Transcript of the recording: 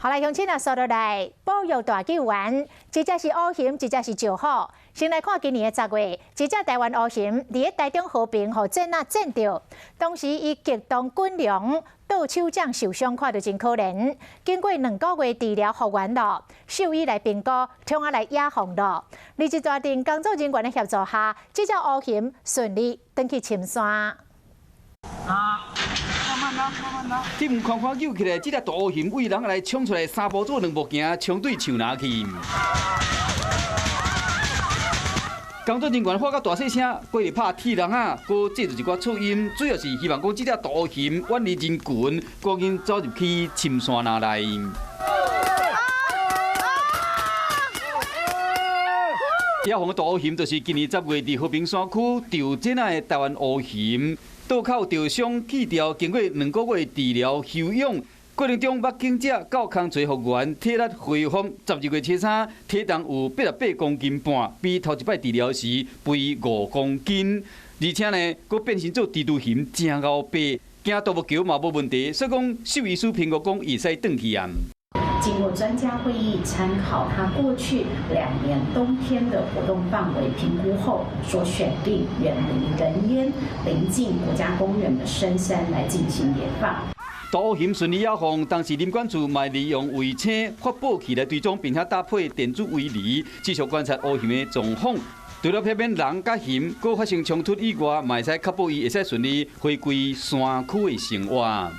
好來，鄉親啊，紲落來保育大救援，一隻是烏熊，一隻是石虎。先來看今年的10月，一隻台灣烏熊佇咧台中和平予箭仔箭著，當時伊激動滾梁，倒手掌受傷，看著真可憐。經過2個月治療復原咯，獸醫來評估，創啊來野放咯。佇一大陣工作人員的協助下，這隻烏熊順利轉去深山。鐵門寬寬扭起來，這隻大烏熊對人來衝出來，三步做兩步行，衝對樹林去。工作人員喊甲大細聲，過來拍鐵籠仔，閣製造一寡噪音，主要是希望講這隻大烏熊遠離人群，趕緊走入去深山林內。野放的大烏熊就是今年10月佇和平山區著箭仔的台灣烏熊，倒口著傷去掉，經過2個月治療休養，過程中目擊者到工作復原，體力恢復。12月初三，體重有88公斤半，比頭一擺治療時肥5公斤，而且呢，閣變身做蜘蛛熊，誠𠢕爬，行獨木橋嘛無問題，所以講獸醫師評估講會使轉去啊。經過專家會議參考他過去2年冬天的活動範圍評估後，所選定遠離人煙、鄰近國家公園的深山來進行野放。大烏熊順利野放，當時林管處嘛利用衛星發報器來追蹤，並且搭配電子圍籬，繼續觀察烏熊的狀況。除了避免人佮熊閣發生衝突以外，嘛會使確保伊會使順利回歸山區的生活。